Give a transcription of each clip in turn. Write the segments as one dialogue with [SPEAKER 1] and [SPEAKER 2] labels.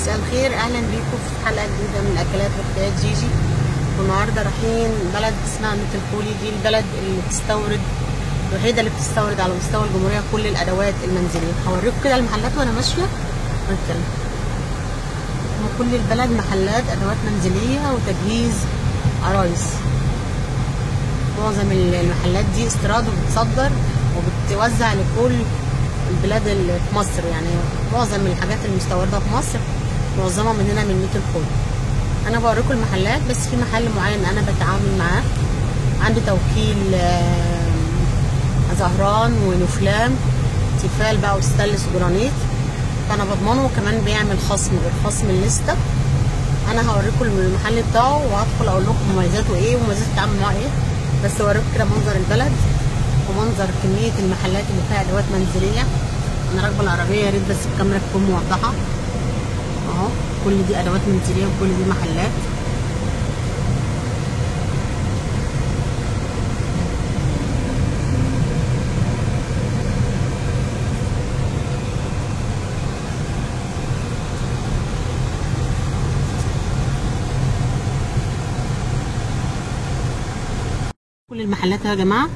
[SPEAKER 1] مساء الخير، اهلا بيكم في حلقة جديدة من اكلات وحكايات جيجي. والنهارده رايحين بلد اسمها ميت الخولي. دي البلد اللي بتستورد، الوحيدة اللي بتستورد على مستوى الجمهورية كل الادوات المنزلية. هوريكم كده المحلات وانا ماشية ونتكلم. كل البلد محلات ادوات منزلية وتجهيز عرايس. معظم المحلات دي استيراد وبتصدر وبتوزع لكل البلاد اللي في مصر، يعني معظم الحاجات المستورده في مصر معظمها من هنا من ميت الخولي. انا بوريكم المحلات، بس في محل معين انا بتعامل معاه، عندي توكيل زهران ونفلام تيفال بقى وستانلس وجرانيت، فانا بضمنه. وكمان بيعمل خصم غير خصم الليستة. انا هوريكم المحل بتاعه وهدخل اقول لكم مميزاته ايه ومميزات التعامل معاه ايه، بس اوريكم كده منظر البلد ومنظر كمية المحلات اللي فيها ادوات منزلية. انا راكبه العربية، يا ريت بس الكاميرا تكون موضحة اهو. كل دي ادوات منزلية وكل دي محلات. كل المحلات يا جماعة،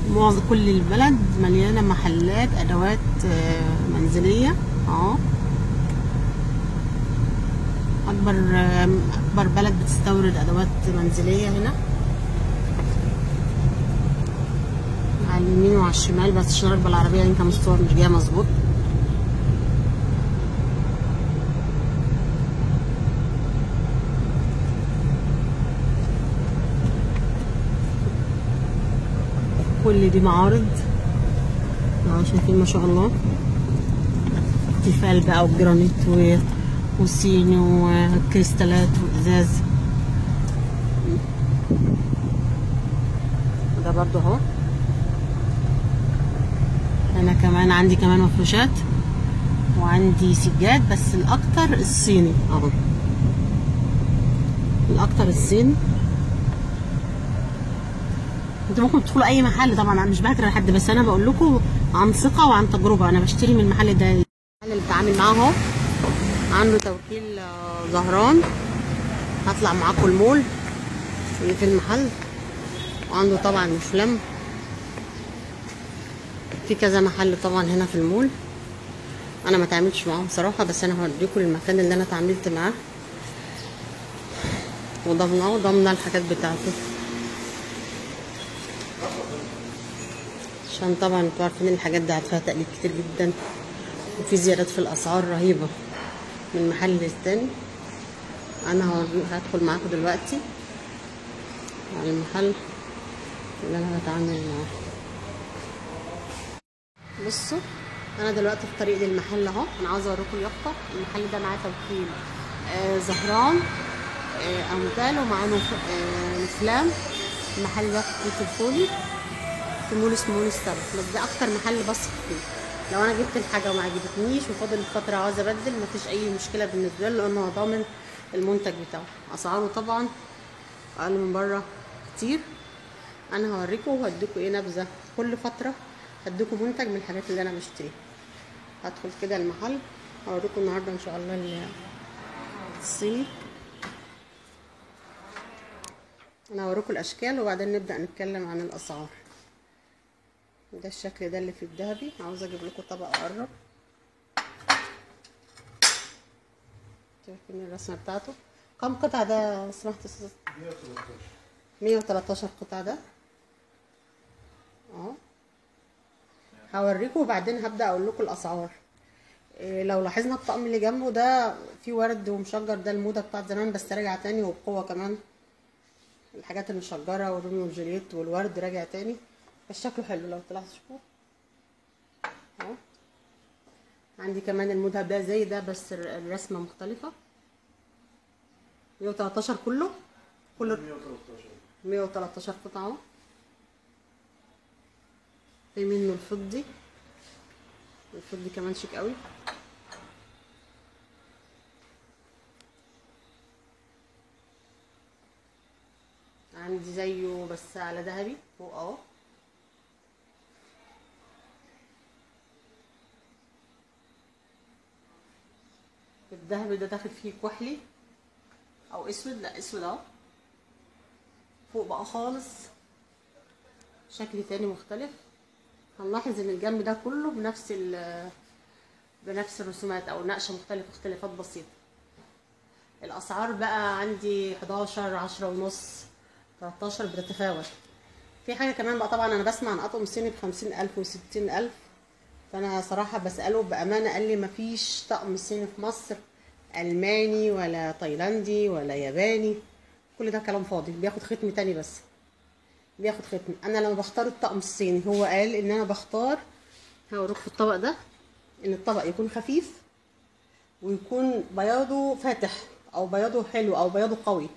[SPEAKER 1] معظم كل البلد مليانة محلات ادوات منزلية اهو. اكبر بلد بتستورد ادوات منزلية هنا، على اليمين وعلى الشمال. بس عشان راكبه العربية يمكن الصور مش جاية مظبوط. كل دي معارض اهو، شايفين ما شاء الله، تيفال بقى وجرانيت وصيني وكريستالات وازاز. وده برضو اهو. انا كمان عندي كمان مفروشات وعندي سجاد، بس الاكتر الصيني اهو، الاكتر الصيني. انتوا ممكن تدخلوا اي محل، طبعا انا مش بهكر لحد، بس انا بقول لكم عن ثقة وعن تجربه. انا بشتري من المحل ده، المحل اللي بتعامل معاه اهو، عنده توكيل زهران. هطلع معاكم المول اللي في المحل، وعنده طبعا مفلم في كذا محل طبعا هنا في المول. انا ما تعاملتش معاهم صراحة، بس انا هوريكم المكان اللي انا اتعاملت معاه وضمناه الحاجات بتاعته، عشان طبعا انتوا عارفين الحاجات دي فيها تقليد كتير جدا، وفي زيادات في الاسعار رهيبة من محل للتاني. انا هدخل معاكم دلوقتي على المحل اللي انا بتعامل معاه. بصوا انا دلوقتي في طريق للمحل اهو. انا عاوزه اوريكم اليافطه. المحل ده معاه توكيل زهران اموتال، ومعاه نفلام. المحل ده في ميت الخولي في مول اسمه مول السبت، بس ده اكتر محل بثق فيه. لو انا جبت الحاجة وما عجبتنيش وفاضل فترة عاوزه ابدل، مفيش اي مشكلة بالنسبة له، لانه هو ضامن المنتج بتاعه. اسعاره طبعا اقل من بره كتير. انا هوريكم وهديكم ايه نبذه، كل فترة هديكم منتج من الحاجات اللي انا بشتريها. هدخل كده المحل هوريكم النهارده ان شاء الله الصيني. انا هوريكم الاشكال وبعدين نبدا نتكلم عن الاسعار. ده الشكل ده اللي في الذهبي، عاوزه اجيب لكم طبق اقرب. شايفين الرسمة بتاعته؟ كم قطعه ده لو سمحت استاذ؟ 113 قطعه ده اهو. هوريكم وبعدين هبدا اقول لكم الاسعار. إيه لو لاحظنا الطقم اللي جنبه ده فيه ورد ومشجر، ده الموضة بتاعت زمان بس راجع تاني وبقوة كمان. الحاجات المشجره والرومي والجولييت والورد راجع تاني، بس شكله حلو لو طلعت تشوفوه اهو. عندي كمان المذهب ده زي ده بس الرسمة مختلفة. 113 كله 113 قطعه اهو. في منه الفضي، الفضي كمان شيك قوي. عندي زيه بس على ذهبي فوق اهو. الذهبي ده داخل فيه كحلي او اسود، لا اسود اهو. فوق بقى خالص شكل تاني مختلف. هنلاحظ ان الجنب ده كله بنفس الرسومات او نقشه مختلفة، اختلافات بسيطة. الاسعار بقى عندي 11، 10 ونص، 13، بتتفاوت. في حاجة كمان بقى، طبعا انا بسمع عن اطقم صيني ب50,000 و60,000، فانا صراحة بساله بامانه، قال لي مفيش طقم صيني في مصر، الماني ولا تايلاندي ولا ياباني، كل ده كلام فاضي، بياخد ختم تاني بس، بياخد ختم. انا لما بختار الطقم الصيني، هو قال ان انا بختار، هوريكم في الطبق ده، ان الطبق يكون خفيف ويكون بياضه فاتح او بياضه حلو او بياضه قوي،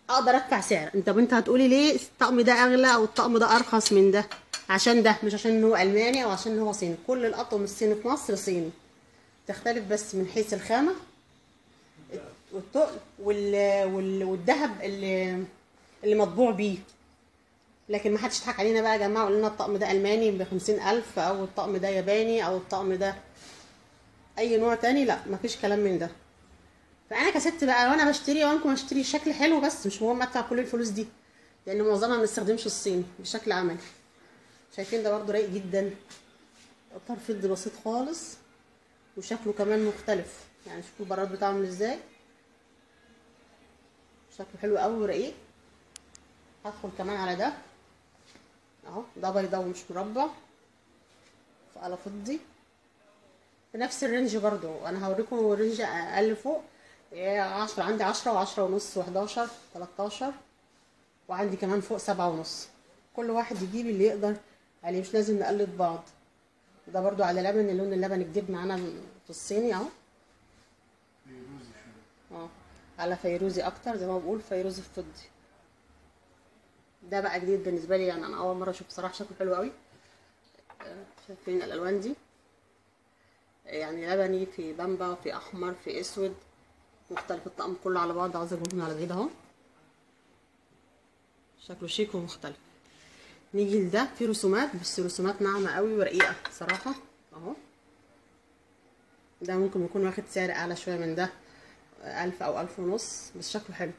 [SPEAKER 1] اقدر ادفع سعر. انت هتقولي ليه الطقم ده اغلى او الطقم ده ارخص من ده؟ عشان ده، مش عشان هو الماني او عشان هو صيني. كل الاطقم الصيني في مصر صيني، تختلف بس من حيث الخامة والتقل والذهب اللي مطبوع بيه. لكن ما حدش يضحك علينا بقى يا جماعة ويقول لنا الطقم ده الماني ب50,000 او الطقم ده ياباني او الطقم ده اي نوع تاني، لا مفيش كلام من ده. فانا كست بقى وانا بشتري، وانكم اشتري شكل حلو بس، مش مهم ادفع كل الفلوس دي، لان معظمها ما بنستخدمش الصيني بشكل عملي. شايفين ده برده رايق جدا، اطار فضي بسيط خالص، وشكله كمان مختلف. يعني شوفوا البراد بتاعه عامل ازاي، شكله حلو قوي ورقيق. هدخل كمان على ده اهو، ده بيضاوي مش مربع، على فضي في نفس ال range برضو. انا هوريكم range اقل فوق، 10، عندي 10 و10 ونص و11، 13، وعندي كمان فوق 7 ونص. كل واحد يجيب اللي يقدر عليه، مش لازم نقلد بعض. ده برضو على لبن، اللون اللبن جديد معانا في الصيني اهو، فيروزي على فيروزي اكتر، زي ما بقول فيروزي فضي. ده بقى جديد بالنسبة لي، يعني انا اول مرة اشوف صراحة، شكله حلو قوي. شايفين الالوان دي، يعني لبني في بامبا في احمر في اسود، مختلف الطقم كله على بعض. عاوزه اجيبهم على بعيد اهو، شكله شيك ومختلف. نيجي لده، في رسومات بس رسومات ناعمة قوي ورقيقه صراحة اهو. ده ممكن يكون واخد سعر اعلى شوية من ده، 1000 او 1500 ونص، بس شكله حلو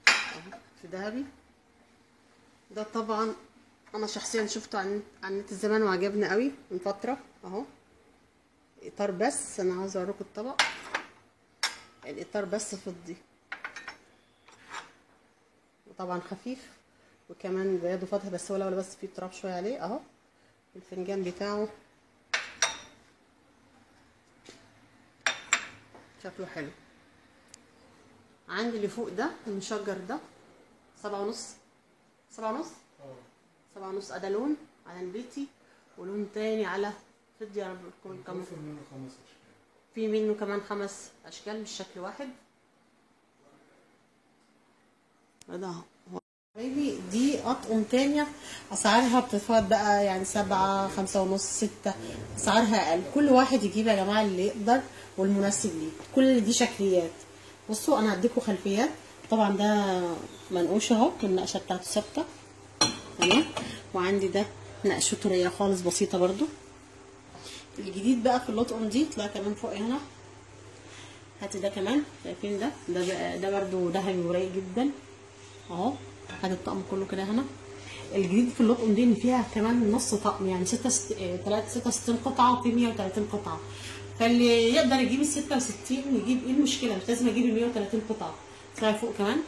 [SPEAKER 1] اهو في ذهبي. ده طبعا انا شخصيا شفته عن النت زمان وعجبني قوي من فترة اهو. اطار بس، انا عاوزه اوريكم الطبق، الاطار بس فضي، وطبعا خفيف، وكمان بياضه فاتح، بس هو لولا بس فيه تراب شوية عليه اهو. الفنجان بتاعه شكله حلو. عندي اللي فوق ده المشجر ده 7 ونص، 7 ونص، 7 ونص. ده لون على البيتي، ولون تاني على فضي. يا رب لكم كم في منه كمان 5 اشكال مش شكل واحد. ده اهو حبايبي. دي اطقم تانية اسعارها بتتفاوت بقى، يعني 7، 5 ونص، 6، اسعارها اقل. كل واحد يجيب يا جماعة اللي يقدر والمناسب ليه. كل دي شكليات. بصوا انا هديكم خلفيات. طبعا ده منقوش اهو، النقشه بتاعته ثابتة تمام. وعندي ده نقشته رايقة خالص بسيطة برده. الجديد بقى في اللطقم دي طلع كمان فوق هنا، هاتي ده كمان. شايفين ده ده برده ذهبي ورايق جدا اهو. هذا الطقم كله كده هنا. الجديد في اللطقم دي ان فيها كمان نص طقم، يعني 66 قطعه وفي 130 قطعه. فاللي يقدر يجيب ال 66 يجيب، ايه المشكلة؟ مش لازم اجيب ال 130 قطعه. طلع فوق كمان،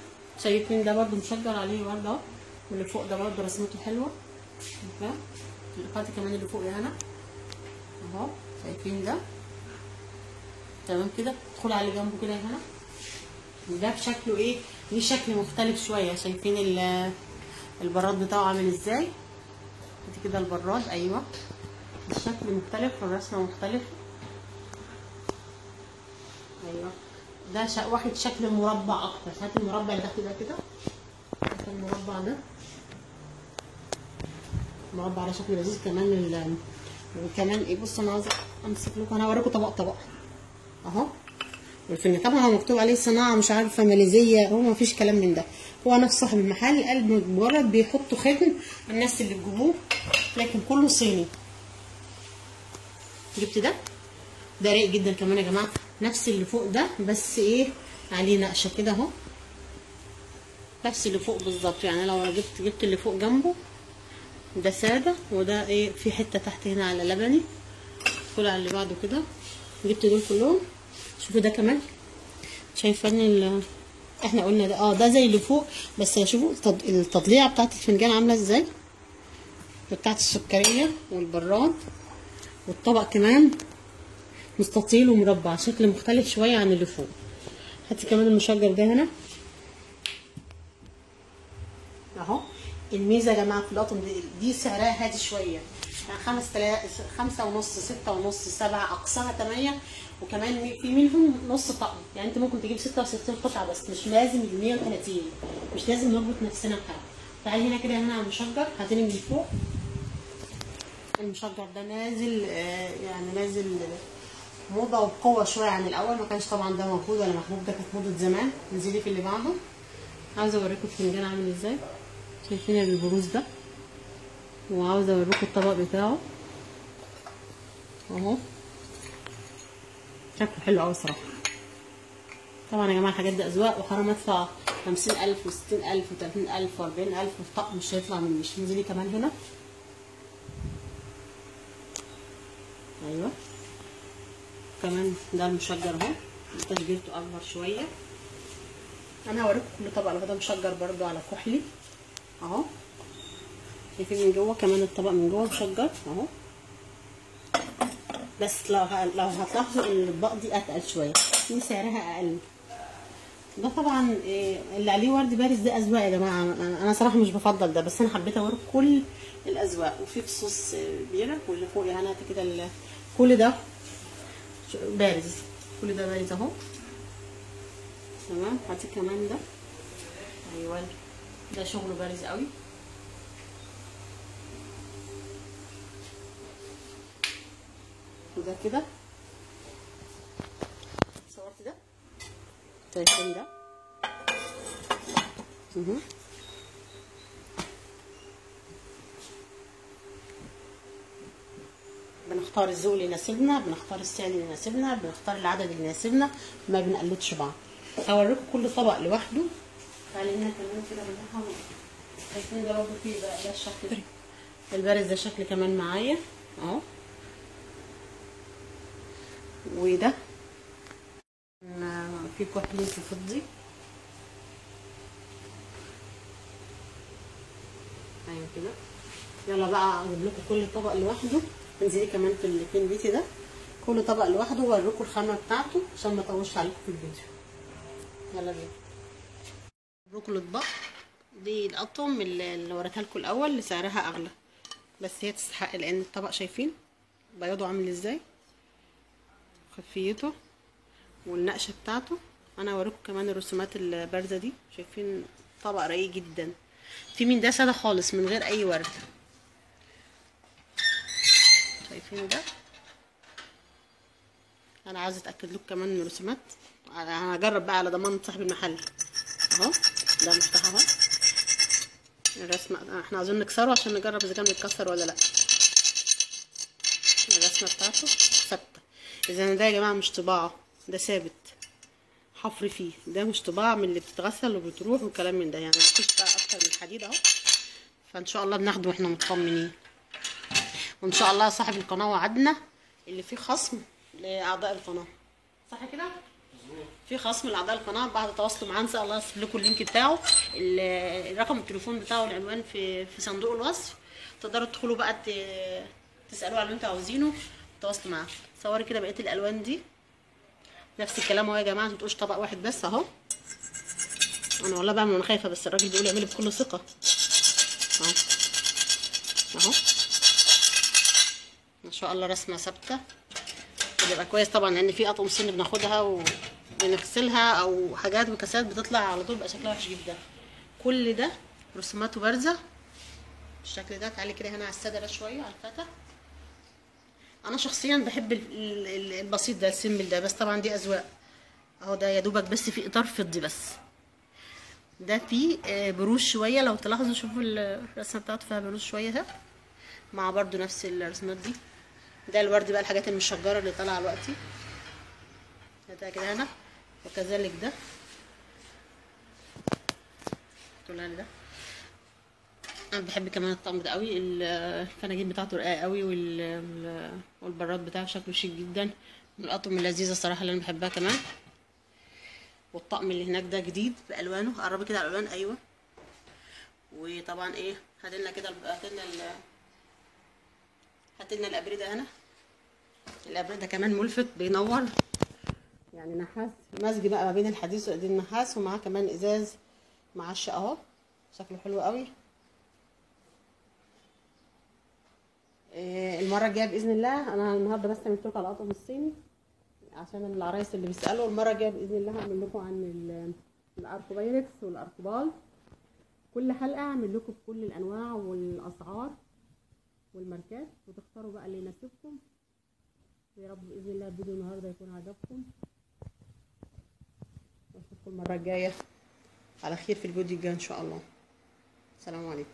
[SPEAKER 1] شايفين ده برده مشجر عليه ورده اهو، واللي فوق ده برده رسمته حلوة. هاتي كمان اللي فوق هنا اهو، شايفين ده تمام كده. ادخلوا على اللي جنبه كده هنا، ده بشكله ايه، ليه شكل مختلف شوية. شايفين البراد بتاعه عامل ازاي؟ ادي كده البراد، ايوه الشكل مختلف والرسمه مختلفة. ايوه ده واخد شكل مربع اكتر. هات المربع اللي تحت ده كده، هات المربع ده، مربع على شكل لذيذ كمان. وكمان ايه، بصوا انا عايزه امسك لكم، انا هوريكم طبق طبق اهو. والفن طبعا هو مكتوب عليه صناعة مش عارفه ماليزيه، هو مفيش كلام من ده، هو نفس صاحب المحل قال مجرد بيحطوا ختم الناس اللي بيجيبوه، لكن كله صيني. جبت ده، ده رايق جدا كمان يا جماعة. نفس اللي فوق ده بس ايه عليه نقشه كده اهو، نفس اللي فوق بالظبط. يعني لو جبت اللي فوق جنبه، ده ساده وده ايه في حتة تحت هنا على لبني، كل على اللي بعده كده. جبت دول كلهم. شوفوا ده كمان، شايفين احنا قلنا ده ده زي اللي فوق، بس شوفوا التضليعه بتاعت الفنجان عامله ازاي، بتاعت السكريه والبراد، والطبق كمان مستطيل ومربع، شكل مختلف شوية عن اللي فوق. هاتي كمان المشجر ده هنا اهو. الميزة يا جماعة في القطن دي سعرها هادي شوية، يعني 5.5، 6.5، 7، اقصاها 8، وكمان في منهم نص طقم. يعني انت ممكن تجيب 66 قطعه بس، مش لازم ال 130، مش لازم نربط نفسنا بحاجة. تعالي هنا كده، هنا على المشجر، هاتيني من فوق. المشجر ده نازل يعني نازل موضة وبقوة شوية عن الاول، ما كانش طبعا ده موجود ولا محبوب، ده كانت موضة زمان. انزلي في اللي بعده. عاوزه اوريكم الفنجان عامل ازاي، شايفين البروز ده، وعاوزه اوريكم الطبق بتاعه اهو، شكله حلو قوي صراحة. طبعا يا جماعة الحاجات دي اذواق، وحرام ادفع 50,000 و60,000 و30,000 و40,000 في طقم مش هيطلع مني. انزلي كمان هنا، ايوه كمان ده المشجر اهو، تشجيرته اكبر شوية. انا هوريكم كل طبق لو ده مشجر برده على كحلي اهو، شايفين من جوه كمان الطبق من جوه مشجر اهو. بس لو هتلاحظوا ان الاطباق دي اتقل شوية، دي سعرها اقل. ده طبعا اللي عليه ورد بارز ده اذواق يا جماعة، انا صراحة مش بفضل ده، بس انا حبيت اوريكم كل الاذواق. وفي فصوص بيره، واللي فوق هنا كده كل ده بارز، كل ده بارز اهو. تمام. هاتي كمان ده، ايوه ده شغله بارز قوي. وده كده صورت ده، شايفين ده بنختار الذوق اللي يناسبنا، بنختار السعر اللي يناسبنا، بنختار العدد اللي يناسبنا، ما بنقلدش بعض. هوريكم كل طبق لوحده. تعالي هنا كمان كده بالراحة. شايفين ده برضه فيه بقى ده الشكل البارز ده شكل كمان معايا اهو. وده في كحلي في فضي، ايوه كده. يلا بقى اجيب لكم كل طبق لوحده. انزلي كمان في الاثنين بيتي ده، كل طبق لوحده واوريكم الخامة بتاعته عشان ما اطولش عليكم في الفيديو. يلا بينا اوريكم الاطباق دي. القطم اللي وريتها لكم الاول اللي سعرها اغلى، بس هي تستحق لان الطبق شايفين بياضه عامل ازاي، خفيته والنقشه بتاعته. انا هوريكم كمان الرسومات البارزة دي، شايفين طبق رقيق جدا. في من ده ساده خالص من غير اي ورد، شايفين ده. انا عايزه اتاكد لكم كمان من الرسومات، انا هجرب بقى على ضمان صاحب المحل اهو. ده مفتاح اهو الرسمة، احنا عاوزين نكسره عشان نجرب اذا كان بيتكسر ولا لا. الرسمة بتاعته ثابتة، اذا ده يا جماعة مش طباعه، ده ثابت حفر فيه، ده مش طباعه من اللي بتتغسل وبتروح وكلام من ده، يعني مفيش بقى اكتر من حديد اهو. فان شاء الله بناخده واحنا مطمنين، وان شاء الله صاحب القناة وعدنا اللي فيه خصم لاعضاء القناة، صح كده؟ في خصم لاعضاء القناة بعد تواصلوا معاه ان شاء الله. هسيب لكم ال link بتاعه، رقم التليفون بتاعه والعنوان في صندوق الوصف، تقدروا تدخلوا بقى تسالوه على اللي انتوا عاوزينه وتواصلوا معاه. صوري كده بقية الالوان دي، نفس الكلام اهو يا جماعة، ما تقولوش طبق واحد بس اهو. انا والله بعمل وانا خايفة، بس الراجل بيقول اعملي بكل ثقة اهو اهو. ما شاء الله رسمه ثابتة، بيبقى كويس طبعا لان في اطقم سن بناخدها وبنغسلها او حاجات وكاسات بتطلع على طول بقى شكلها وحش جدا. كل ده رسوماته بارزة بالشكل ده. تعالي كده هنا على السادة ده شوية على الفتح. انا شخصيا بحب البسيط ده، ال simple ده، بس طبعا دي اذواق اهو. ده يا دوبك بس في اطار فضي بس، ده فيه بروز شوية لو تلاحظوا، شوفوا الرسمة بتاعته فيها بروز شوية اهي، مع برضو نفس الرسمات دي. ده الورد بقى، الحاجات المشجره اللي طالعه دلوقتي. ده كده هنا، وكذلك ده طلع ده. انا بحب كمان الطقم ده قوي، الفناجين بتاعته رقيقه قوي، والبراد بتاعه شكله شيك جدا، من الاطقم اللذيذة الصراحة اللي انا بحبها كمان. والطقم اللي هناك ده جديد بالوانه، قربي كده على الالوان، ايوه. وطبعا ايه، هاتلنا كده، هاتلنا الابرده هنا. الابرده كمان ملفت، بينور يعني، نحاس مزج بقى ما بين الحديث والقديم، النحاس، ومعاه كمان ازاز معشق اهو، شكله حلو قوي. المرة الجاية باذن الله، انا النهارده بس عملت لكم على القطن الصيني عشان العرايس اللي بيسالوا. المرة الجاية باذن الله هعمل لكم عن الاركوبايركس والاركوبال. كل حلقة هعمل لكم بكل الانواع والاسعار والماركات، وتختاروا بقى اللي يناسبكم. يا رب باذن الله الفيديو النهارده يكون عجبكم، واشوفكم المرة الجاية على خير في الفيديو الجاي ان شاء الله. السلام عليكم.